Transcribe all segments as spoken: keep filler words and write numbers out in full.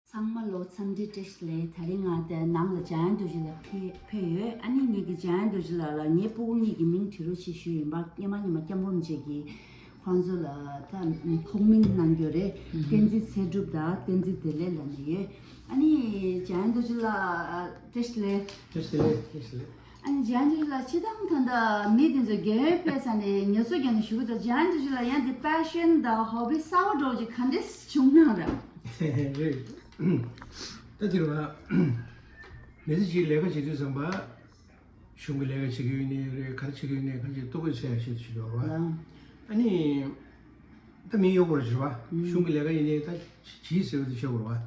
ཚང་མ་ལོ་འཚམས་འདྲི་བཀྲ་ཤིས་བདེ་ལེགས། དེ་རིང་ང་དེ་ནང་ལ་འཇམ་དབྱངས་རྡོ་རྗེ་ལགས་ཕེབས་ཕེབས་ཡོད། ཨ་ནི་ངེད་ཀྱི་འཇམ་དབྱངས་རྡོ་རྗེ་ལགས་ལ་ངའི་སྤུ་གུ་གཉིས་ཀྱི་མིང་བྲིས་རོགས་ཞེས་ཞུས་ཡིན་པ། སྔོན་མ་ཉི་མ་སྐྱབས་མགོན་རིན་པོ་ཆེ་གིས་ཁོང་ཚོ་ལ་ད་ཁོག་མིང་གནང་རྒྱུ་རེད། བསྟན་འཛིན་ཚེ་སྒྲུབ་དང་བསྟན་འཛིན་བདེ་ལེགས་ལབ་ནས་ཡོད། ཨ་ནི་འཇམ་དབྱངས་རྡོ་རྗེ་ལགས་བཀྲ་ཤིས་བདེ་ལེགས། བཀྲ་ཤིས་བདེ་ལེགས། བཀྲ་ཤིས་བདེ་ལེགས། ཨ་ནི་འཇམ་དབྱངས་རྡོ་རྗེ་ལགས་སྤྱིར་བཏང་ད་ལྟ་མི་དེ་ཚོ་རྒན་ཡོལ་ཕེབས་ས་ནས་ངལ་གསོ་རྒྱག་ནས་བཞུགས་གི་འདུག་འཇམ་དབྱངས་རྡོ་རྗེ་ལགས་ཡང་འདི་པེ་ཤན་དང་ཧོ་བི་གསར་པ་འདྲ་བོ་ཅིག་ག་འདྲས་བྱུང་གནང་ར། རེད། ད་དེ་རེད་བ། མི་ཚེ་གཅིག་ལས་ཀ་བྱེད་དུས་ཙམ་པ། གཞུང་གི་ལས་ཀ་བྱེད་ཀྱི་ཡོད་ནའི་རེད། ག་རེ་བྱེད་ཀྱི་ཡོད་ནའི་ག་རེ་ལྟོ་གོས་འཚོལ་ཡག་ཆེད་དུ་བྱེད་ཀྱི་ཡོད་རེད་བ། ལགས། ཨ་ནི། ད་མི་གཡོག་པོ་རེད་བ། གཞུང་གི་ལས་ཀ་ཡིན་ནའི་ད་བྱེད་ཟེར་བ་དེ་བྱེད་དགོས་རེད་བ།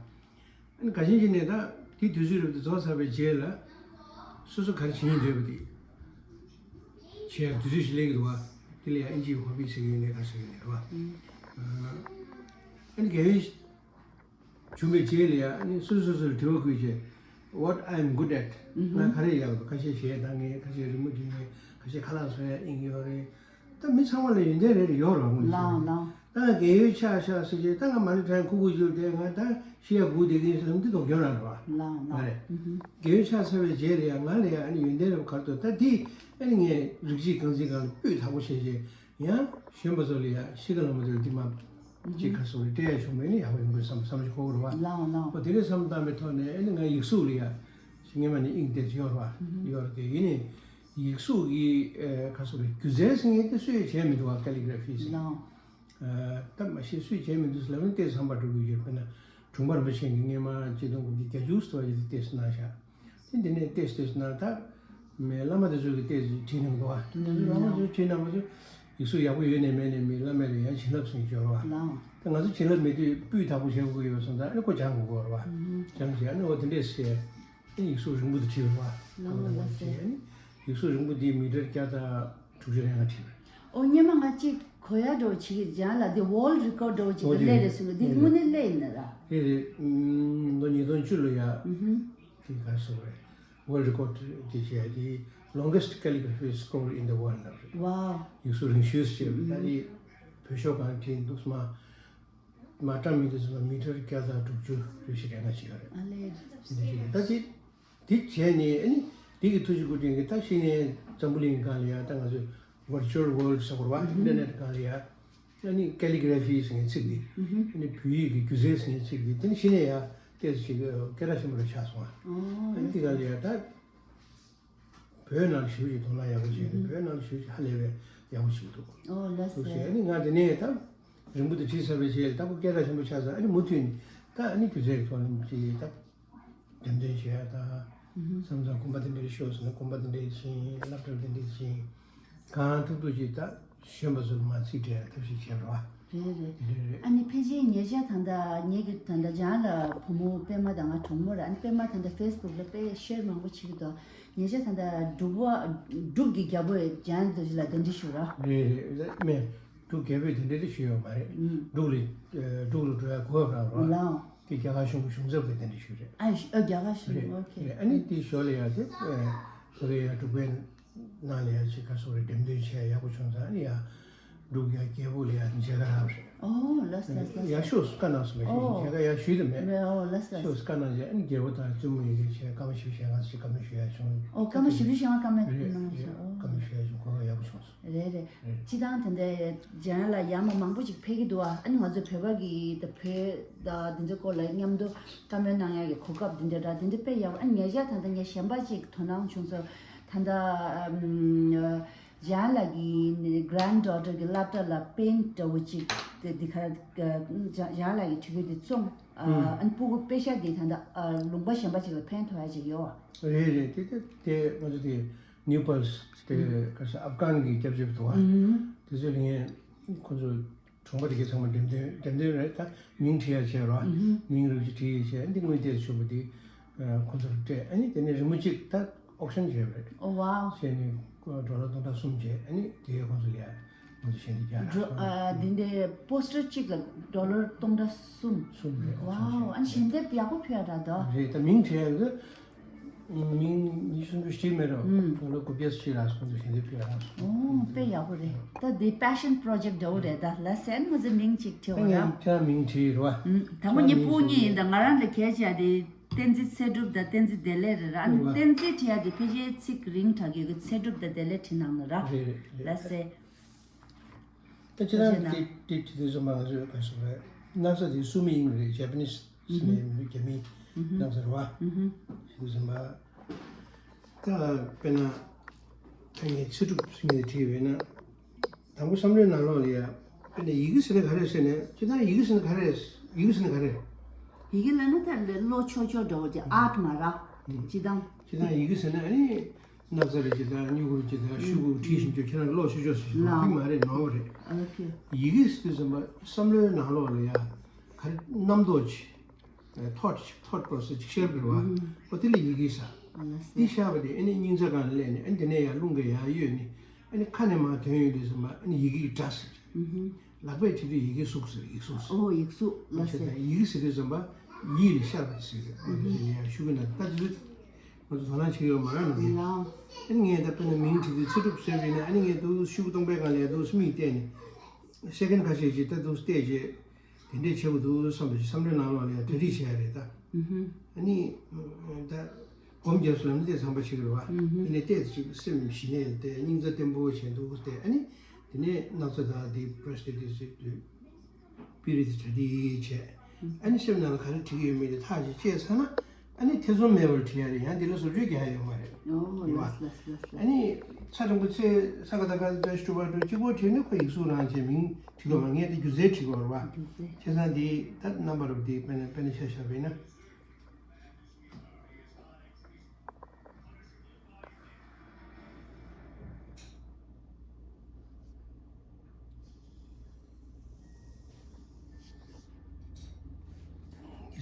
ཨ་ནི་ག་ཅན་ཅིག་ནས་ད་དེ་དུས་ཚོད་རབ་ཏུ་རྫོགས་ཚར་བའི་རྗེས་ལ། སོ་སོ་ག་རེ་བྱེད་སྙིང་འདོད་པ་དེ། བྱེད་ཡག་དུས་ཚོད་ཞིག་སླེབས་ཀྱི་འདུག་བ། དེ་ལ་ཡང་ཨིན་ཇིའི་ཧོ་བི་ཟེར་གྱི་ཡོད་ནའི་ག་ཟེར་གྱི་ཡོད་ནའི་རེད་བ། ཨ་ནི་རྒན་ཡོལ་བྱུང་བའི་རྗེས་ལ་ཡང་ཨ་ནི་སོ་སོ་སོ་སོར་དྲི་བ་བཀོད་བྱས། What I'm good at། ང་ག་རེ་ཡག་འདུག་ཁ་ཤས་གཞས་བཏང་མཁན། ཁ་ཤས་རི་མོ་འབྲི་མཁན། ཁ་ཤས་ཁ་ལག་བཟོ་ཡག་དབྱིངས་ཡོད་རེད། ད་མི་ཚང་མ་ལ་ཡོན་ཏན་རེ་རེ་ཡོད་རེད་བ། དངོས་གནས་བྱས་ན། ལགས་ལགས། ད་རྒན་ཡོལ་ཆགས་ཤག་ཟེར་བྱས་ད་ང་མ་ཎི་བགྲང་ཁུག་ཁུག་བཞུགས་བསྡད། ང་ད་ཤི་ཡག་སྒུག་བསྡད་ཀྱི་ཡིན་ཟེར་ལབ་འདི་དོགས་སྐྱོན་རང་རེད་བ། ལགས་ལགས། མ་རེད། ཨུ་ཧུམ། རྒན་ཡོལ་ཆགས་ཚར་བའི་རྗེས་ལ་ཡང་ང་ལ་ཡང་ཨ་ནི་ཡོན་ཏན་རེ་བ་ག་རེ་འདུག་ད་འདི་ཨ་ནི་ངས་རིགས་གཅིག་རྐང་འཛིན་སྒང་ལ་སྤུས་དག་པོ་བྱས་བྱས། ཡང་གཞོན་པ་ཚོ་ལ་ཡང་གཤིས་ཀ་ལ་མ་འདུག་འདི་མ་ཅིག་ག་རེ་ཟེར་དགོས་རེད། སྤྲད་ཡག་བྱུང་བ་ཡིན་ན་ཡག་པོ་ཡོང་གི་རེད་བསམ་བསམ་བློ་ཞིག་འཁོར་གྱི་རེད་བ། ལགས་ལགས། ཨོ་དེ་འདྲའི་བསམ་བློ་བཏང་བའི་ཐོག་ནས་ཨ་ནི་ང་ཡིག་གཟུགས་ལ་ཡང་སྔོན་མ་ནས་དབྱིངས་དེ་ཡོད་རེད་བ། ཡོད་རེད་དེ། ཡིན་ནའི་ཡིག་གཟུགས་ཀྱི་ཨེ་ག་རེ་ཟེར་དགོས་རེད། སྒྱུ་རྩལ་ཟེར་མཁན་དེ་སུས་ཡང་བྱས་མི་འདུག་བ། ཀེ་ལི་གྷ་ར་ཕི་ཟེར། ལགས། ཨ་ད་མ་གཞི་སུས་བྱས་མི་འདུག་ཟེར་ལབ་ན་ཏོག་ཙམ་བསམ་པ་འགྲོ་གི་ཡོད། དཔེར་ན་དྲུང་པ་རིན་པོ་ཆེ་གིས་སྔོན་མ་ཆིག་སྟོང་དགུ་བརྒྱ་བརྒྱད་ཅུ་ཙམ་ཞིག་ཏོག་ཙམ་གནང་ཤག་དེ་འདི་ནས་ཏོག་ཙམ་ཏོག་ཙམ་གནང་། ད་མི་བླ་མ་དེ་ཚོ་གིས་ཏོག་ཙམ་བྲིས་གནང་འདུག་བ། དེ་ཚོ་བླ་མ་དེ་ཚོ་བྲིས་གནང་བ་ཚོ་ཡིག་གཟུགས་ཡག་པོ་ཡོད་ནའི་མེད་ནའི་མི་བླ་མ་ལ་ཡང་བྱིན་རླབས་ཟེར་མཁན་ཅིག་ཡོད་རེད་བ། ལགས། ད་ང་ཚོ་བྱིན་རླབས་མེད་དུས་སྤུས་དག་པོ་བྱེད་དགོས་ཀྱི་ཡོད་སོང་ཙང་ཨ་ནི་ཁོ་སྦྱང་དགོས་ཀྱི་ཡོད་རེད་བ། ཨུ་ཧུམ། སྦྱངས་བྱས་ཨ་ནི་འོ་དེ་འདྲས་བྱས། ཨ་ནི་ཡིག་གཟུགས་རིང་པོ་དེ་བྲིས་པ་རེད་བ། ལགས་ལགས་སེ། ཨ་ནི་ཡིག་གཟུགས་རིང་པོ་དེ་མི་ཊར་བརྒྱ་དང་དྲུག་ཅུ་རེ་ལྔ་བྲིས་པ་རེད། ཨོ་སྔོན་མ་ང་གཅིག་གོ་ཡག་འདྲ་བོ་བྱེད་ཀྱི་འཇང་ལ་འདི་ཝོལཌ་རི་ཀོཌ་འདྲ་བོ་ཅིག་ཨོ་དེ་དེ་སླེབས་རེད་གསུངས་འདུག་འདི་དངོས་གནས་སླེབས་ཡིན་ན་ར། རེད་རེད། ཨུམ། ལོ་ཉིས་སྟོང་བཅུ་ལོ་ཡ། ཨུ་ཧུམ། དེ་ག་རེ་ཟེར་དགོས་རེད། ཝོལཌ་རི་ཀོཌ་དེ་བྱས་དེ་longest calligraphy scroll in the world ལབ་རེད། ཝའོ། ཡིག་གཟུགས་རིང་ཤོས་ཟེར་བ་ད་དེ་བོད་ཤོག་སྒང་བྲིས་འདུག་སྨ། མ་བཀྲམ་མི་དེ་ཚོ་ལ་མི་ཊར་བརྒྱ་དང་དྲུག་ཅུ་རེ་བཞི་རེ་ལྔ་ཅིག་ཡོད་རེད། ཨ་ལས། དེ་འདྲ་ཞིག་རེད། ད་དེ་དེ་བྱས་ནས་ཨ་ནི་དེ་གི་ཐུགས་རྗེ་སྐུ་དྲིན་གྱིས་ད་གཞི་ནས་འཛམ་བུ་གླིང་སྒང་ལ་ཡ་ད་ང་ཚོས་virtual world ཟེར་དགོས་རེད་བ། ཨིན་ཊར་ནེཊ་སྒང་ལ་ཡ་ཨ་ནི་ཀེ་ལི་གྷ་ར་ཕི་ཟེར་མཁན་ཚིག་འདི། ཨ་ནི་བོད་ཡིག་གི་སྒྱུ་རྩལ་ཟེར་མཁན་ཚིག་འདི་དེ་ནི་གཞི་ནས་ཡ་ཏོག་ཙམ་ཞིག་སྐད་གྲགས་ཆེན་པོ་རེ་ཆགས་སོང་བ། ཨ་ནི་དེ་སྒང་ལ་ཡ་ད། བོད་ནང་ཞེ་པོ་ཅིག་དོ་སྣང་ཡག་པོ་བྱས་ནས་བོད་ནང་ཞེ་པོ་ཅིག་ཧ་ལས་པའི་ཡག་པོ་ཞིག་འདུག་ཨོ་ལགས་སོ། ཨ་ནི་ང་དེ་ནས་ད་རིང་པོ་དེ་བྲིས་ཚར་བའི་རྗེས་ལ་ད་ཁོ་སྐད་གྲགས་ཆེན་པོ་ཆགས་ཚར། ཨ་ནི་མུ་མཐུད་ནས་ད་ཨ་ནི་སྒྱུ་རྩལ་གྱི་ཐོག་ནས་ཅིག་ད་འགྲེམས་སྟོན་བྱེད་ཡ་ད་བསམ་བསམ་གོམ་པ་དེ་འདྲ་ཞིག་ཤོར་སོང་ན་གོམ་པ་དེ་འདྲ་ཕྱིན། སློབ་གྲྭ་དེ་འདྲ་ཕྱིན། གང་ཐུབ་ཐུབ་ཅིག་ད་གཞོན་པ་ཚོ་ལ་མར་ཚིག་སྤྲད་ཡ་ཐབས་ཤེས་བྱས་པ་རེད་བ། རེད་རེད། རེད་རེད། ཨ་ནི་ཕལ་ཆེར་ཉེ་ཆར་ད་ལྟ་ངེད་ཀྱི་ད་ལྟ་འཇང་ལགས་བུ་མོ་པད་མ་དང་ང་གྲོགས་མོ་རེད། ཨ་ནི་པད་མ་ད་ལྟ་ཕེ་སི་བུག་ལ་དཔེ་ཤེར་མང་པོ་བྱེད་ཀྱི་འདུག་ཉེ་ཆར་ད་ལྟ་འབྲུག་པ་འབྲུག་གི་རྒྱལ་པོས་འཇང་རྡོ་རྗེ་ལགས་གདན་འདྲེན་ཞུས་ར། རེད་རེད་རེད། མེད། འབྲུག་རྒྱལ་པོས་གདན་འདྲེན་དེ་ཞུས་ཡོད་མ་རེད། ཨུམ། འབྲུག་ལ་ཨ་འབྲུག་ལ་འགྲོ་ཡ་གོ་སྐབས་རག་ར། ལའོ། དེ་རྒྱ་གར་གཞུང་གི་གཞུང་ཚབ་ཀྱིས་གདན་འདྲེན་ཞུས་རེད། ཨ་ཨ་རྒྱ་གར་གཞུང་། རེད་ཨོ་ཁེ། རེད། ཨ་ནི་དེ་ཞོར་ལ་ཡ་དེ་ཨ་ཁོ་རེ་ཡ་འབྲུག་པའི་ནང་ལ་ཡ་ཅིག་ག་སོགས་རེ་འགྲེམས་སྟོན་བྱས་ཡག་པོ་བྱུང་ཙང་ཨ་ནི་ཡ། འབྲུག་ཡ་རྒྱལ་པོ་ལ་ཡ་མཇལ་ཁ་རག་རེད། ཨོ་ལགས་ལགས་ལགས། ཡ་ཤོག་བཀའ་གནང་སོང་མེད་ཤེས། ཨོ། མཇལ་ཁ་ཡ་ཞུས་དུ་མེད། མེད་ཨོ་ལགས་ལགས། ཤོག་བཀའ་གནང་རྗེས་ཨ་ནི་རྒྱལ་པོ་དང་བཙུན་མོ་ཡི་གེ་བྱས་སྐར་མ་བཞི་བཅུ་ཞེ་ལྔ་ཞིག་བཀའ་མོལ་ཞུ་ཡ་བྱུང་། ཨོ་སྐར་མ་བཞི་བཅུ་ཞེ་ལྔ་བཀའ་མོལ་རེད་གནང་རེད། ཞིང་། ཨོ། བཀའ་མོལ་ཞུ་ཡ་བྱུང་། གོ་སྐབས་ཡག་པོ་བྱུང་སོང་། རེད་རེད། རེད། སྤྱིར་བཏང་དེ་འདྲའི་འཇང་ལ་ཡ་མ་མང་པོ་ཅིག་ཕེབས་ཀྱི་འདུག་ཨ། ཨ་ནི་ང་ཚོ་བོད་པ་གི་ད་བོད་ད་འདི་ཚོ་སྐོར་ལ་མཉམ་དུ་བཀའ་མོལ་གནང་ཡ་གི་གོ་སྐབས་འདི་འདྲ་ར་འདི་འདྲ་དཔེ་ཡག་པོ། ཨ་ནི་ཉེ་ཆར་ད་ལྟ་ངས་གཞན་པ་ཅིག་དོ་སྣང་བྱུང་སོང་། ད་ལྟ་ཨམ། འཇང་ལགས་ཀྱི་གྷ་རན་ཌོ་ཊར་གྱི་སློབ་གྲྭ་ལ་པེན་ཊི་འདྲ་བོ་ཅིག་དེ་འདི་གར་འཇང་ལགས་ཀྱི་ཕྲུ་གུ་དེ་བཙོང་། ཨ་ནི་སྤུ་གུ་པེ་ཤ་དེ་ད་ལྟ་ལུང་པ་གཞན་པ་ཅིག་ལ་ཕན་ཐོགས་ཡ་ཅིག་ཡོད། རེད་རེད། དེ་དེ་དེ་ང་ཚོ་དེ་ནིའུ་པལ་སི་དེ་ག་ས་ཨབ་གྷན་གྱི་སྐྱབས་བཅོལ་བ་དེ་ཚོ་ལ་ངས་ཁོ་ཚོ་གྲོང་པ་དེ་གའི་ཚང་མ་འགྲེམས་སྟོན་འགྲེམས་སྟོན་རེད། ད་མིང་བྲིས་ཡ་བྱས་རོགས། མིང་རུབ་ཅིག་བྲིས་ཡ་བྱས། འདི་དངུལ་དེ་ཆུ་བུ་དེ་ཁོ་ཚོར་སྤྲད། ཨ་ནི་དེ་ནས་རི་མོ་གཅིག་ད་ཨོག་ཤན་བྱས་པ་རེད། ཨོ་ཝའོ། བྱས་ནས་ཌོ་ལར་སྟོང་ཕྲག་གསུམ་བྱས། ཨ་ནི་དེ་ཁོ་ཚོ་ལ་ང་ཚོ་ཞལ་འདེབས་རྒྱག་རག་སོང་། འདི་འདྲའི་པོ་སི་ཊར་གཅིག་ལ་ཌོ་ལར་སྟོང་ཕྲག་གསུམ། གསུམ་རེད། ཨོ་ཝའོ། ཨ་ནི་ཞལ་འདེབས་ཡག་པོ་ཕུལ་ཡ་འདྲ་འདུག་རེད། ད་མིང་བྲིས་ཡ་འདི་ མིང་ཉི་ཤུ་སུམ་ཅུ་ཞིག་མེད་རོ། ཨུམ། ང་ལ་དགུ་བརྒྱ་ཞིག་རག་སོང་དུ་ཞལ་འདེབས་ཕུལ་རག་སོང་། ཨོ་དཔེ་ཡག་པོ་རེད། ད་འདི་passion project འདྲ་བོ་རེད། ད་ལ་སེན་མོ་ཟེ་མིང་ཅིག་བྲིས་ད་བ་ངས་ར། ཁྱེད་རང་མིང་བྲིས་རོ། ཨུམ། དང་པོ་ངའི་སྤུ་གཉིས་ཡིན། ད་ང་རང་ལ་གལ་ཆེ་བ་དེ་བསྟན་འཛིན་ཚེ་སྒྲུབ་དང་བསྟན་འཛིན་བདེ་ལེགས་རེད་ར། ཨ་ནི་རེད་བ། བསྟན་འཛིན་བྲིས་ཡ་དེ་ཕལ་ཆེར་ཚིག་རིང་དྲགས་ཀྱི་ཚེ་སྒྲུབ་དང་བདེ་ལེགས་བྲིས་གནང་ལ་ར། རེད་རེད་རེད། ལ་སེ། ད་ཅི་ད་ཅི་ན་ཏི་ཏི་ཏི་ཏི་ཙམ་མ་ང་ཚོས་ག་སོ་རེད། ན་ཚ་དེ་སུ་མི་ཡིན་རེད། Japanese ཟེར་ནས་མི་རྒྱ་མི་ན་ཚ་རེད་བ། ཞེས་ཟིན་པ། ད་དཔེར་ན་ད་ངས་ཚེ་སྒྲུབ་ཟེར་ནས་བྲིས་པས་ན། དང་པོ་བསམ་བློའི་ནང་ལོགས་ལ་ཡ། དཔེར་ན་ཡི་གེ་ཟེར་ན་ག་རེ་ཟེར་ནས་ཅི་ད་ཡི་གེ་ཟེར་ན་ག་རེ། ཡི་གེ་ཟེར་ན་ག་རེ། ཡི་གེ་ལ་ནི་ད་ལས་ཀློག་ཆོག་ཆོག་འདྲ་བོ་ཅིག་ཨར་ཊི་མ་ར། ཅི་དང་། ཅི་ད་ཡི་གེ་ཟེར་ན་ཨ་ནི། ནགས་ཚལ་རེ་ཅིག་དང་སྨྱུ་གུ་རེ་ཅིག་དང་ཤུ་གུ་བྲིས་ཤིང་ཅོ་ཁྱེད་རང་ཀློག་ཤེས་ཆོག་ཟེར་ཞིག་ལག་ལག་པས་མ་རེད་ནོར་བ་རེད། ཨོ་ཁེ། ཡི་གེ་ཟེར་དུས་ཙམ་པ་བསམ་བློའི་ནང་ལོགས་ལ་ཡ་ག་རེ་རྣམ་རྟོག་ཅིག་ཐོཊ་ཅིག་ཐོཊ་པོ་རོ་སེ་ཅིག་ཤར་དགོས་བ། ཨོ་དེ་ལ་ཡི་གེ་ཟེར། ཨ་ལ་སེ། འདི་ཤར་བ་དེ་ཨ་ནི་སྙིང་རྩ་སྒང་ལ་སླེབས་ནས་ཨ་ནི་དེ་ནས་ཡར་རླུང་གིས་ཡར་གཡོས་ནས་ཨ་ནི་ཁ་ནས་མར་ཐོན་ཡོང་དུས་ཙམ་པ་ཨ་ནི་ཡི་གེ་གི་སྒྲ་ཟེར། ལག་པས་བྲིས་དུས་ཡི་གེ་གཟུགས་ཟེར་ཡིག་གཟུགས་ཟེར། ཨོ་ཡིག་གཟུགས་ལ་ཟེར། ཡིག་ཟེར་དུས་ཙམ་པ་ཡིད་ལ་ཤར་བ་དེ་ཟེར་གི་རེད། ཨོ་དེ་ཟེར་ནས་ཡང་ཤུ་གུ་ན་ད་དེ་ཚོ་ང་ཚོ་དོ་སྣང་བྱེད་ཀྱི་ཡོད་མ་རེད་ནམ་རྒྱུན། ཨ་ནི་ངས་ད་དཔེར་ན་མིང་བྲིས་དུས་ཚེ་སྒྲུབ་ཟེར་བས་ན་ཨ་ནི་ངས་འདུག་ཤུ་གུ་སྟོང་པའི་སྒང་ལ་འདུག་མིག་བལྟས་ནས་སེ་ཀེན་ཁ་ཤས་ཅིག་ད་འདུག་བལྟས་རྗེས་དེ་འདྲས་བྱེད་དགོས་འདུག་བསམ་པ་ཞིག་བསམ་བློའི་ནང་ལོགས་ལ་ཡང་གྲ་སྒྲིག་བྱས་ཡ་རེད་ད། ཨ་ནི་ད་སྒོམ་རྒྱབ་སུ་ལམ་འདི་ཚང་པ་བྱེད་ཀྱི་རེད་བ། ཨ་ནི་བལྟས་ཚེ་ཅིག་སེམས་ཞི་གནས་བལྟས་སྙིང་རྩ་བརྟན་པོ་བྱས་འདུག་བལྟས་ཨ་ནི། དེ་ནས་སྣག་ཚ་དང་དེའི་པྲོ་སྟེ་ཊིག་ཟེར་དུས་པི་རི་ཊི་གྲ་སྒྲིག་བྱས། ཨ་ནི་སེམས་ནང་ལ་ག་རེ་བྲིས་ཀྱི་ཡོད་མེད་དེ་ཐག་ཅིག་བཅད་ཚར་ན་ཨ་ནི་ཐེ་ཚོམ་མེད་པར་བྲིས་ཡ་རེད། ཡང་འདི་ལ་བཟོ་བཅོས་རྒྱག་ཡ་ཡོད་མ་རེད། ཨོ་རེད་བ། ལགས་ལགས་ལགས་ལགས། ཨ་ནི་ཚ་དྲང་པོ་ཚེ་ས་ག་ད་ག་ད་ཤུ་བ་ཏུ་གཅིག་པོ་བྲིས་ནས་ཁོ་ཡིག་གཟུགས་རང་བྱས་མིང་བྲིས་དགོས་མ་ངས་དེ་སྒྱུ་རྩལ་བྲིས་དགོས་རེད་བ། སྒྱུ་རྩལ། བྱས་ཙང་འདི་ད་རྣམ་པ་རུ་འདི་དཔེར་ན་དཔེར་ན་ཤ་ཤ་བས་ན།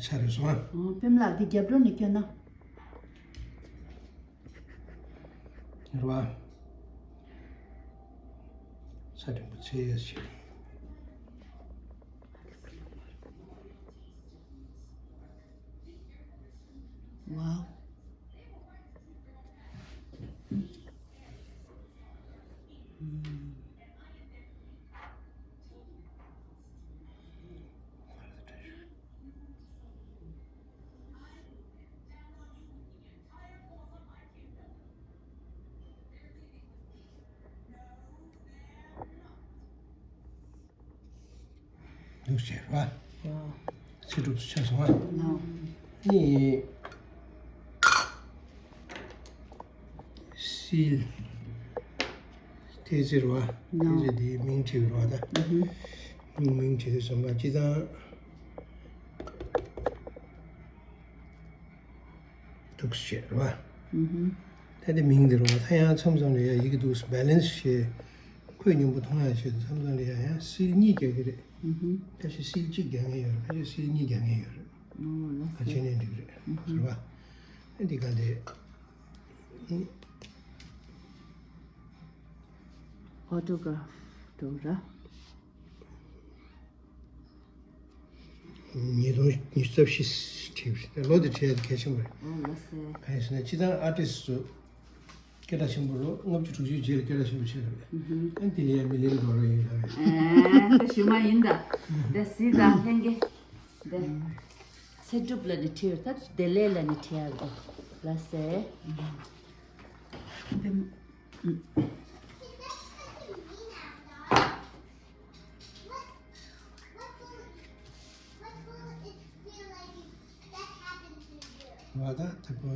ཆ་རེ་སོང་ཨ། ཨོ་པེམ་ལགས་འདི་རྒྱབ་སྒྲོག་ནས་སྐྱོན་ན། རེད་བ། ས་དྲིན་པོ་ཚེ་ཡས་ཞིག་ཝའོ། འདུག་བྱས་ར། ཚེ་སྒྲུབ་སུ་ཆགས་སོང་ཨ། ནི། སིལ། ཏེ་ཟེར་བ། ཏེ་ཟེར་དེའི་མིང་བྲིས་པ་ར་ད། མིང་བྲིས་དུས་ཙམ་པ་སྤྱི་དང་། འདུག་བྱས་ར། ད་དེ་མིང་འདི་ར་ད་ཡང་མཚམས་མཚམས་ལ་ཡ་ཡི་གེ་འདུག་སྦེ་ལེན་སི་བྱས། ཁོད་སྙོམས་པོ་མཐོང་ཡ་ཆེད་དུ་མཚམས་མཚམས་ལ་ཡ་ཡང་སིལ་གཉིས་རྒྱག་གི་རེད། ཁ་ཤས་སིལ་གཅིག་རྒྱག་མཁན་ཡོད་རེད། ཁ་ཤས་སིལ་གཉིས་རྒྱག་མཁན་ཡོད་རེད། ཨོ་ལགས་སོ། ཁ་ཕྱེ་ནས་འགྲིག་གི་རེད། ཟེར་བ། ཨ་འདི་ག་ལས། ཕོ་ཊོ་གྷ་རབ་འགྲོ་ར། ཉིས་སྟོང་ཉི་ཤུ་རྩ་བཞི་བྲིས་པ་རེད། ལོ་དེ་བྲིས་ཡ་དེ་གལ་ཆེན་པོ་རེད། ཨོ་ལགས་སོ། གང་ཡིན་ཟེར་ན་སྤྱི་བཏང་ཨར་ཊིསི་ཚོ་སྐད་གྲགས་ཆེན་པོ་ལོ་ལྔ་བཅུ་དྲུག་ཅུའི་རྗེས་ལ་སྐད་གྲགས་ཆེན་པོ་བྱས་པ་རེད། ཨ་དེ་ལ་ཡ་མི་ལེན་དགོས་ར་ཡིན་ད་རེད། ཨེ་ད་ཞུ་མ་ཡིན་ད། ད་སི་ད་ལྷན་རྒྱས། ད་ཚེ་སྒྲུབ་ལ་ནི་བྲིས་ཡོད་ད་བདེ་ལེགས་ལ་ནི་བྲིས་ཡོད་ད་ལགས་སོ། བ་ད་དེ་པོ།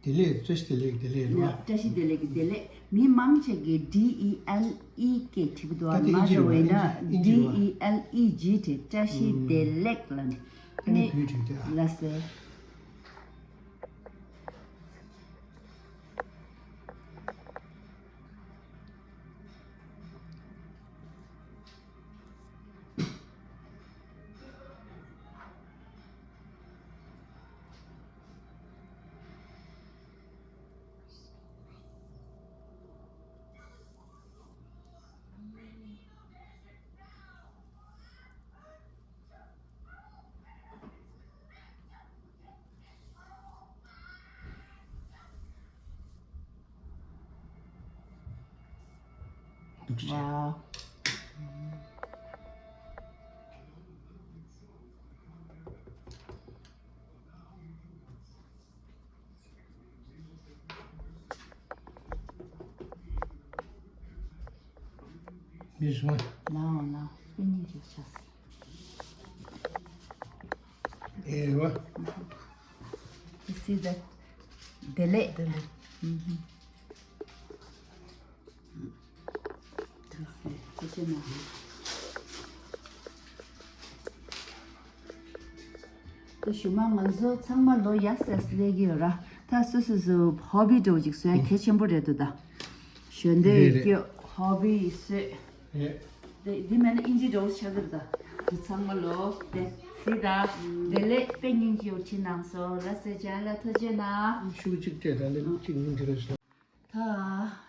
བདེ་ལེགས་བཀྲ་ཤིས་བདེ་ལེགས་བདེ་ལེགས་རེད་བ། བཀྲ་ཤིས་བདེ་ལེགས་ཀྱི་བདེ་ལེགས། མི་མང་ཆེ་གིས་ཌི་ཨི་ཨེལ་ཨི་ཀེ་བྲིས་ཀྱི་འདུག་ཨ་ད་དེ་ང་ཨིན་ཇི་རེད་བ། འདྲ་བས་ན་ཨིན་ཇི་ཨིན་ཇི་རེད་བ། ཌི་ཨི་ཨེལ་ཨི་ཇི་བྲིས། བཀྲ་ཤིས་བདེ་ལེགས་ལ་ནི། ཨ་ནི་བུས་བྲིས་ཏེ་ཨ། ལགས་སོ། Wow. This one. No, no. We need your chest. Ewa. You see that? Delay. Delay. Mm-hmm. ད་ཞུ་མ་ང་ཚོ་ཚང་མ་ལོ་ཡག་སེ་སླེབས་ཀྱི་ཡོད་ར། ད་སོ་སོ་སོ་ཧོ་བི་འདྲ་བོ་ཅིག་བཟོ་ཡ་གལ་ཆེན་པོ་རེད་འདུག་ད་ཞོན་འདོད་རེད་རེད། སྐྱོ་ཧོ་བི་བཟོས། རེད། དེ་འདི་མེད་ན་ཨིན་ཇི་འདྲ་བོ་ཆགས་ཀྱི་རེད་ད། འདི་ཚང་མ་ལོ་དེ་སི་ད་དེ་ལས་དཔེ་སྙིང་རྗེ་བོ་བྲིས་གནང་སོང་། ལ་སེ་ཅན་ལ་ཐུགས་རྗེ་གནང་། ཤུགས་གཅིག་སྤྲད་ད་ལེ་གཅིག་མིན་འདི་རེད་ཤག་ད་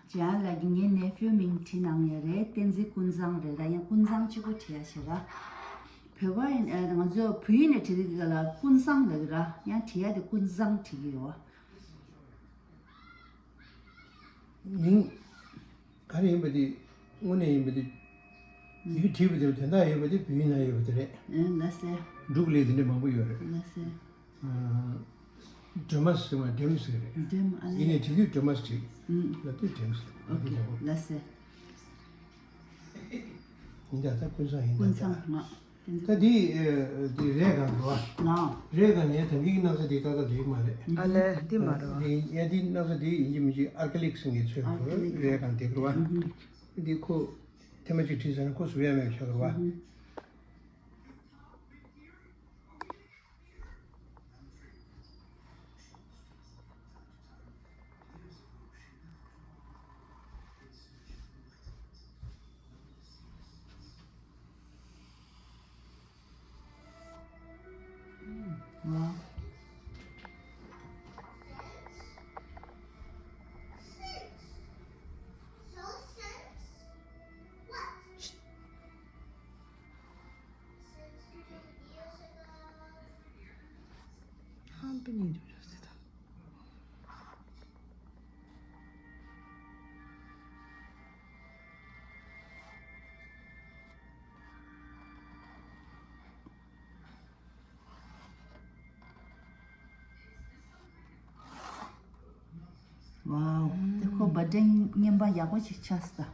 ཇན་ལགས་ཀྱིས་ངའི་ནེ་ཕིའུ་མིང་བྲིས་གནང་ཡོད་རེད། བསྟན་འཛིན་ཀུན་བཟང་རེད་ར། ཡང་ཀུན་བཟང་གཅིག་པོ་བྲིས་ཡ་ཞེས་ར། བོད་པ་ཡིན་ཨ་ང་ཚོ་བོད་ཡིག་ནས་བྲིས་དུས་ལ་ཀུན་བཟང་ལབ་ཀྱི་ར། ཡང་བྲིས་ཡ་དེ་ཀུན་བཟང་བྲིས་ཀྱི་ཡོད། མིང་ག་རེ་ཡིན་པ་དེ་དངོས་གནས་ཡིན་པ་དེ་ཡིག་བྲིས་པ་དེར་དོན་དག་ཡོད་པ་དེ་བོད་ཡིག་ནང་ཡོད་པ་དེ་རེད། ཨེ་ལགས་སེ། འབྲུག་ལས་དེ་འདྲ་མང་པོ་ཡོད་རེད། ལགས་སེ། སྒྲོལ་མ་ཟེར་བ་འགྲེམས་ཟེར་གི་རེད། འགྲེམས་ཨ་ཡིན་ནའི་དེ་དུས་སྒྲོལ་མ་ཟེར། ཨུམ། ལབ་དུས་འགྲེམས་ཟེར། ཨོ་ཁེ་ལགས་སེ། ཡིན་ད་ད་ཀུན་བཟང་ཡིན་ད་ཀུན་ད། བཟང་ང་། ད་འདི་འདི་རས་སྒང་འགྲོ་བ། ལའོ། རས་སྒང་ནས་ད་འདི་གི་སྣག་ཚ་འདི་ཏག་ཏག་འདུག་མ་རེད། ཨ་ལས་འདི་མ་རེད་བ། འདི་ཡ་འདི་སྣག་ཚ་འདི་ཡིན་གྱི་མིན་གྱི་ཨར་ཀ་ལིག་ཟེར་མཁན་ཚོས་ཨར་ཀ་ལིག་རས་སྒང་འདི་འགྲོ་བ། ཨུ་ཧུ། འདི་ཁོ་ཐེངས་མ་གཅིག་བྲིས་ཟེར་ན་ཁོ་བཟོ་ཡ་མེད་ཆགས་འགྲོ་བ། ཨུ་ཧུ། ཝའོ། དེ་ཁོ་བར་ཐི་ཌེ་རྔན་པ་ཡག་པོ་ཞིག་ཆགས་སོང་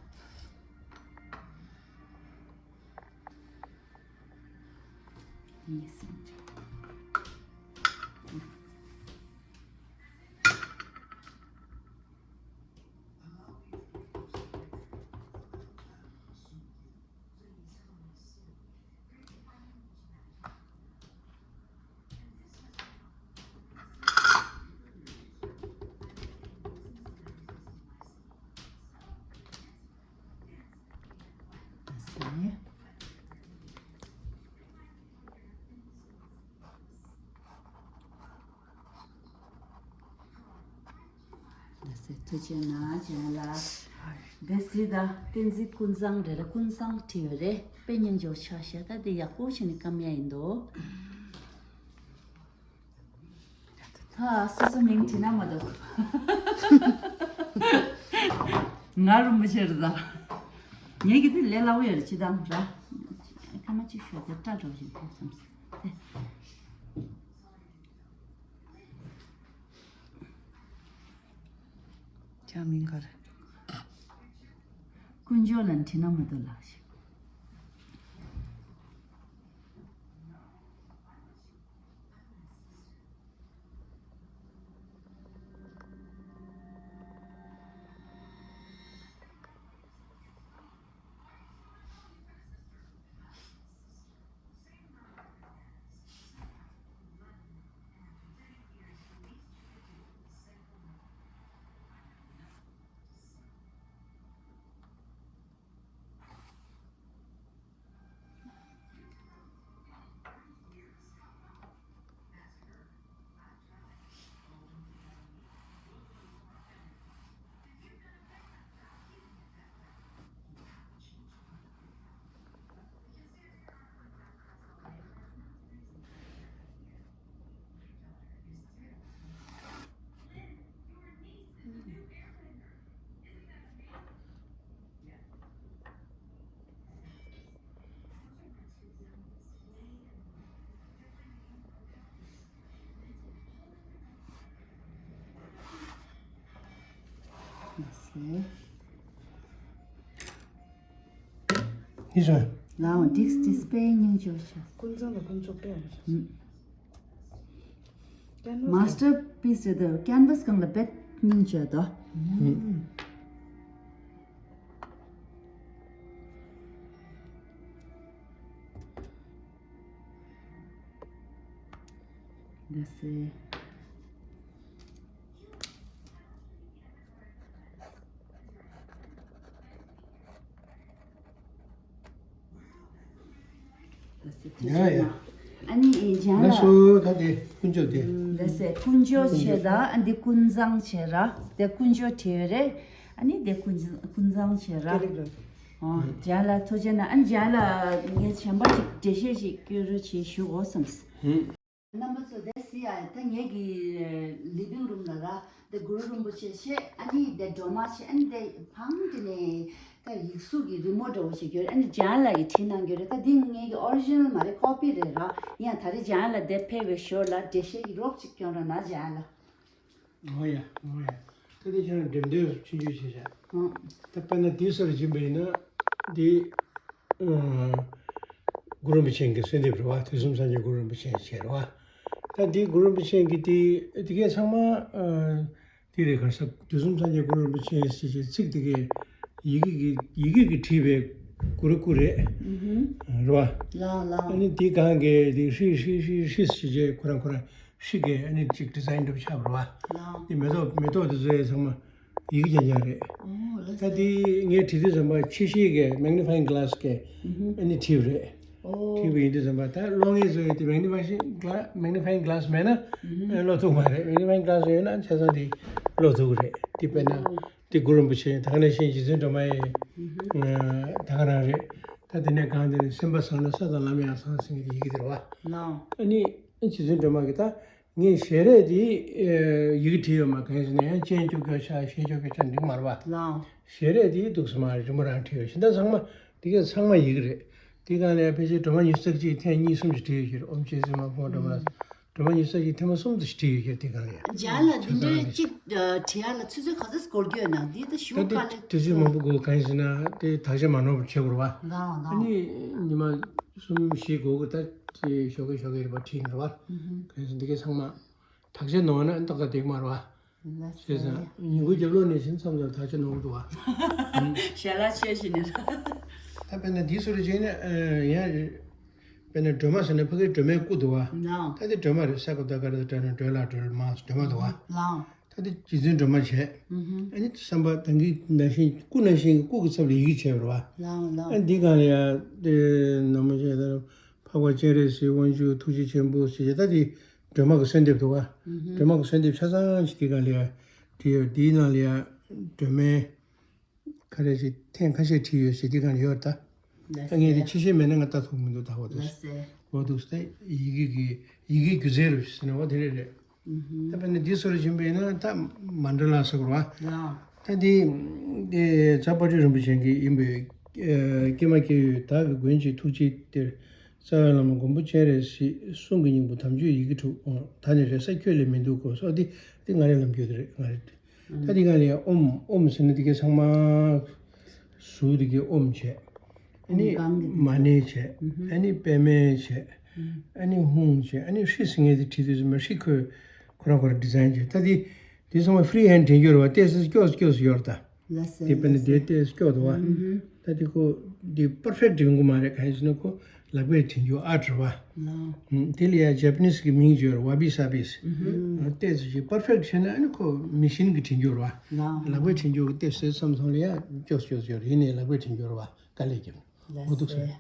ད། ངས་སེམས་ཆུང་། ལགས་སེ། ཐུགས་རྗེ་གནང་། ལགས་སེ། ལགས་སེ། ད་བསྟན་འཛིན་ཀུན་བཟང་རེད་ལ་ཀུན་བཟང་བྲིས་ཡོད་རེད། དཔེ་སྙིང་རྗེ་པོ་ཆགས་ཤག་ད་དེ་ཡག་པོ་བྱས་ནས་བཀའ་མོལ་ཡིན་འདུག་ད་སོ་སོ་མིང་བྲིས་ན་མ་གཏོགས། ང་རིན་པོ་ཆེ་རེད་ད། ངས་ཀྱི་དེ་ལས་སླ་པོ་ཡོད་རེད་སྤྱིར་བཏང་ར། སྐར་མ་གཅིག་ཤོག་དེ་སྐྲ་འདྲ་བོ་ཞིག་འདུག་བསམ་སོང་། ཁྱེད་མིང་ག་རེ། དཀོན་མཆོག་ལ་འཁྲིད་ན་མ་གཏོགས་ལགས་ཤིག་ཡིན་སོང་། ལའོ་ཌིསྐ་ཌིསི་པེལ་སྙིང་རྗེ་བྱ། ཀུན་བཟང་དང་ཀུན་སྤྱོད་དཔེ་ཡག་པོ་བྱས། མ་སི་ཊར་པི་སི་རེད་དོ། ཀན་བྷ་སི་སྒང་ལ་རྦད་སྙིང་རྗེ་དོ། འདི་སེ། ཡ་ཡ། ཨ་ནི་ཨེ་ལ་ལ་སོ་ད་དེ་ཀུན་སྤྱོད་དེ། ལ་སེ་ཀུན་སྤྱོད་བྱས་ར། ཨ་འདི་ཀུན་བཟང་བྱས་ར། དེ་ཀུན་སྤྱོད་བྲིས་ཡོད་རེད། ཨ་ནི་དེ་ཀུན་ཀུན་བཟང་བྱས་ར། ཨོ་ལ་ལ་ཐུགས་རྗེ་གནང་། ཨ་ནི་ལ་ལ་ངས་གཞན་པ་ཅིག་འགྲེལ་བཤད་ཅིག་སྐྱོན་རོགས་བྱེད་ཞུ་དགོས་བསམས། རྣམ་པ་ཚོ་དེ་སི་ཡ་ད་ངེད་ཀྱི་ལི་བིང་རུམ་ལ་ར། དེ་གུ་རུ་རིན་པོ་ཆེ་བྱས། ཨ་ནི་དེ་སྒྲོལ་མ་བྱས། ཨ་ནི་དེ་བང་དེ་ནས་ད་ཡིག་གཟུགས་ཀྱི་རི་མོ་འདྲ་བོ་ཞིག་ཡོད་རེད། ཨ་ནི་ལ་ལ་ཡིས་བྲིས་གནང་ཡོད་རེད། ད་འདི་ངེད་ཀྱི་ཨོ་རི་ཇི་ནལ་མ་རེད། ཀོ་པི་རེད་ར། ཡང་ད་རེས་ལ་ལ་དེ་ཕེབས་པའི་ཞོར་ལ་འགྲེལ་བཤད་ཀྱི་རོབ་ཅིག་སྐྱོན་རོགས་གནང་ལ་ལ། ཨོ་ཡ་ཨོ་ཡ། ད་དེ་ཁྱེད་རང་འགྲེམས་སྟོན་ཆུང་ཆུང་བྱས་བཞག་ཨོ། ད་དཔེར་ན་དེའི་སར་ཕྱིན་པ་ཡིན་ན་དེ། གུ་རུ་རིན་པོ་ཆེ་གི་གསོལ་འདེབས་རེད་བ། དུས་གསུམ་སངས་རྒྱས་གུ་རུ་རིན་པོ་ཆེ་བྱས་རེད་བ། ད་འདི་གུ་རུ་རིན་པོ་ཆེ་གི་དེ་དེ་གའི་ཚང་མ་དེ་རེད། ག་རེ་ཟེར། དུས་གསུམ་སངས་རྒྱས་གུ་རུ་རིན་པོ་ཆེ་ཟེར་བྱས་ཚིག་དེ་གའི་ཡི་གེ་གི་ཡི་གེ་གི་བྲིས་པའི་གུ་རུ་སྐུ་རེད། རེད་བ། ལའོ་ལའོ། ཨ་ནི་དེ་གང་གི་དེ་ཧྲི་ཧྲི་ཧྲི་ཧྲི་ཟེར་བྱས་ཁོ་རང་ཁོ་རང་ཧྲི་གི་ཨ་ནི་ཅིག་ཌི་ཛའིན་འདྲ་པོ་ཆགས་པ་རེད་བ། ལའོ། དེ་མེ་ཏོག་མེ་ཏོག་དེ་ཚོ་ཚང་མ། ཡི་གེ་རྐྱང་རྐྱང་རེད། ད་དེ་ངས་བྲིས་དུས་ཙམ་པ་ཕྱི་ཤེལ་གྱི་མེག་ནི་ཕའིང་གི་ག་ལ་སི་གི་ཨ་ནི་བྲིས་པ་རེད། བྲིས་པ་ཡིན་དུས་ཙམ་པ་ད་ཀློག་མཁན་ཚོས་དེ་མེག་ནི་ཕའིང་གི་ག་ལ་མེག་ནི་ཕའིང་གི་ག་ལ་སི་མེད་ན་ཀློག་ཐུབ་མ་རེད། མེག་ནི་ཕའིང་གི་ག་ལ་སི་ཡོད་ན་ཆ་ཚང་དེ་ཀློག་ཐུབ་ཀྱི་རེད། དེ་དཔེར་ན་དེ་གུ་རུ་རིན་པོ་ཆེ་ད་ག་ནང་བཞིན་རྗེ་བཙུན་སྒྲོལ་མ་ཡི་ད་ག་རང་རེད། ད་དེ་ནས་གང་དེ་ནས་སེམས་དཔའ་བཟང་ན་ས་དང་ལམ་ཡང་བཟང་ཟེར་མཁན་དེ་ཡི་གེ་དེ་རེད་བ། ཨ་ནི་རྗེ་བཙུན་སྒྲོལ་མ་གི་ད། ངས་ཞལ་རས་དེ་ཡི་གེ་བྲིས་ཡོད་མ། གང་ཡིན་ཟེར་ན་ཡང་སྤྱན་སྐྱོ་སྐྱོ་ཆགས། ཞལ་སྐྱོ་སྐྱོ་ཆགས་འགྲིག་མ་རེད་བ། ལའོ། ཞལ་རས་དེ་འདུག་སེ་མ་རེད། རིང་པོ་རང་བྲིས་ཡོད། གཞན་དག་ཚང་མ་དེ་གས་ཚང་མ་ཡི་གེ་རེད། དེ་གང་ལ་ཡང་ཕལ་ཆེར་སྒྲོལ་མ་ཉི་ཤུ་རྩ་གཅིག་ཐེངས་གཉིས་གསུམ་ཞིག་བྲིས་ཡོད་ཀྱི་རེད། ཨོཾ་ཆེ་སི་མ་ཧྥུ་ཝང་སྒྲོལ་མ་ལ་སྒྲོལ་མ་ཉི་ཤུ་རྩ་གཅིག་ཐེངས་མ་གསུམ་དུ་ཞིག་བྲིས་ཡོད་ཀྱི་རེད། དེ་གང་ལ་ཡང་ལ་དེ་འདྲའི་གཅིག་བྲིས་ཡག་ལ་ཆུ་ཚོད་ག་ཚོད་འགོར་གྱི་ཡོད་ན། འདི་ད་ཞུ་ད་དེ་དཀའ་ལས་དུས་ཚོད་མང་པོ་འགོར། གང་ཡིན་ཟེར་ན་དེ་དག་ཆ་མ་ནོར་བ་བྱེད་དགོས་རེད་བ། ལའོ་ལའོ། ཨ་ནི་ཉི་མ་གསུམ་བཞི་འགོར་གི་ད། དེ་ཞོགས་ཀས་ཞོགས་ཀས་རེད་པ། ཁྲིད་ཡིན་རེད་བ། གལ་སྲིད་འདི་གའི་ཚང་མ་དག་ཆ་ནོར་ན་ཏག་ཏག་འགྲིག་མ་རེད་བ། ལགས་བྱས་ཙང་སོ། ཉིན་གུང་རྒྱབ་ལོགས་ནས་ཕྱིན་མཚམས་ལ་དག་ཆ་ནོར་འདུག་བ། ཞལ་ལག་མཆོད་བཞིན་ནས། ད་དཔེར་ན་འདི་སོ་རེ་བྱས་ན་ཡང་དཔེར་ན་སྒྲོལ་མ་ཟེར་ན་ཕ་གིའི་སྒྲོལ་མའི་སྐུ་འདུག་བ། ལའོ། ད་དེ་སྒྲོལ་མ་རེད། ས་ག་བཏགས་སྒ་ར་བཏགས་སྒྲ་ན་སྒྲོལ། ལ་སྒྲོལ་མ་སྒྲོལ་མ་འདུག་བ། ལའོ། ད་དེ་རྗེ་བཙུན་སྒྲོལ་མ་བྱས། ཨ་ནི་བསམ་པ་དང་གི་ནང་བཞིན་སྐུ་ནང་བཞིན་གྱི་སྐུ་གི་ཚབ་ལ་ཡི་གེ་བྱས་པ་རེད་བ། ལའོ་ལའོ། ཨ་འདི་གང་ལ་ཡང་དེ་ནང་མ་བྱས་ད་འཕགས་པ་སྤྱན་རས་གཟིགས། དབང་ཕྱུག་ཐུགས་རྗེ་ཆེན་པོ་ཞེས་བྱས། ད་དེ་སྒྲོལ་མ་གི་གསོལ་འདེབས་འདུག་བ། སྒྲོལ་མ་གི་གསོལ་འདེབས་ཆ་ཚང་ཞིག་དེ་གང་ལ་ཡང་བྲིས་ཡོད། དེའི་ནང་ལ་ཡང་སྒྲོལ་མའི་ག་རེ་ཞིག་ཐེངས་ཁ་ཤས་བྲིས་ཡོད་ཞེས་དེ་གང་ལ་ཡོད། ད་ད་ངས་དེ་ཕྱི་བཤད་མེད་ན་ང་ལྟ་ཐུབ་མི་འདུག་ད་འོ་འདུག་འོ་འདུག་ད་ཡི་གེ་གི་ཡི་གེ་སྒྱུ་རྩལ་རེད་ཟེར་ན་འོ་དེ་འདྲ་རེད། ད་དཔེར་ན་འདི་སོ་རེ་བྱིན་པ་ཡིན་ན་ད་མན་ཌ་ལ་ཟེར་བ་རེད་བ། ལའོ། ད་འདི་འདི་རྫ་དཔལ་སྤྲུལ་རིན་པོ་ཆེ་གི་ཡིན་པས། ཀྱེ་མ་ཀྱེ་ཡོད། བདག་གི་མགོན་གྱི་ཐུགས་བསྐྱེད་དེར། རྩ་བའི་བླ་མ་མགོན་པོ་སྤྱན་རས་གཟིགས། གསུང་གི་སྙིང་པོ་དམ་ཆོས་ཡི་གེ་དྲུག། ད་ནི་རེ་ས་ཁྱོད་ལས་མི་འདུག་གོ་སོགས། འདི་འདི་ང་རའི་ལམ་རྒྱུད་དེ་རེད། ང་རེ། ད་འདི་གང་ལ་ཡང་ཨོཾ་ཨོཾ་ཟེར་ན་འདི་གའི་ཚང་མ་ཟུར་འདི་གའི་ཨོཾ་བྱས། ཨ་ནི་ཨོཾ་གང་གི་མ་ཎི་བྱས། ཨ་ནི་པདྨེ་བྱས། ཨ་ནི་ཧཱུྃ་བྱས། ཨ་ནི་ཧྲཱིཿཟེར་མཁན་དེ་བྲིས་དུས་ཙམ་པ་ཧྲཱིཿཁོས་ཁོ་རང་ཁོ་རང་ཌི་ཛའིན་བྱས། ད་འདི་འདི་ཚང་མ་ཕི་རི་ཧེནཌ་འབྲི་རྒྱུ་རེད་བ། ཏོག་ཙམ་སྐྱོ་སྐྱོ་ཡོད་རེད་ད། ལགས་སོ། འདི་དཔེར་ན་ལགས་སོ། འདི་ཏོག་ཙམ་སྐྱོ་འདུག་བ། ད་འདི་ཁོ་འདི་པར་ཕེག་ཊི་ཡོང་གི་མ་རེད། གང་ཡིན་ཟེར་ན་ཁོ་ལག་པས་བྲིས་རྒྱུ་ཨརཊ་རེད་བ། ལའོ། ཨུམ། དེ་ལ་ཡང་ཇ་པ་ནིས་ཀྱི་མིང་བརྗོད་རེད། ཝ་བི་སཱ་བི་ཟེར། ཨུམ། ཏོག་ཙམ་ཅིག་པར་ཕེག་ཊི་བྱས་ན་ཨ་ནི་ཁོ་མི་ཤིན་གྱིས་བྲིས་རྒྱུ་རེད་བ། ལའོ། ལག་པས་བྲིས་རྒྱུ་གི་ཏོག་ཙམ་བསམ་སོང་ལ་ཡང་སྐྱོ་སྐྱོ་ཡོད་རེད། ཡིན་ནའི་ལག་པས་བྲིས་རྒྱུ་རེད་བ། དཀའ་ལས་བརྒྱབ། ལགས་འོ་འདུག་སེ། སེ།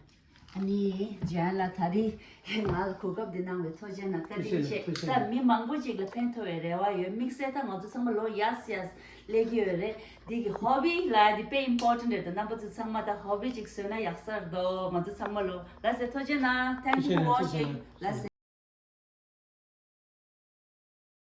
ཨ་ནི་ཇན་ལགས་ད་རེས་ང་ལ་གོ་སྐབས་འདི་གནང་བའི་ཐུགས་རྗེ་གནང་། བཀའ་དྲིན་ཆེ། ཐུགས་རྗེ་གནང་། ད་མི་མང་པོ་ཅིག་ལ་ཕན་ཐོགས་པའི་རེ་བ་ཡོད། དམིགས་བསལ་ད་ང་ཚོ་ཚང་མ་ལོ་ཡར་ཡར་སླེབས་ཀྱི་ཡོད་རེད། འདི་གི་ཧོ་བི་ལ་འདི་དཔེ་ཨིམ་པོར་ཊན་ཊི་རེད། ད་རྣམ་པ་ཚོ་ཚང་མ་ད་ཧོ་བི་ཅིག་བཟོས་ན་ཡག་ས་རེད་འདུག་ང་ཚོ་ཚང་མ་ལོ། ལགས་སེ། ཐུགས་རྗེ་གནང་། Thank you for watching. ལགས་སེ།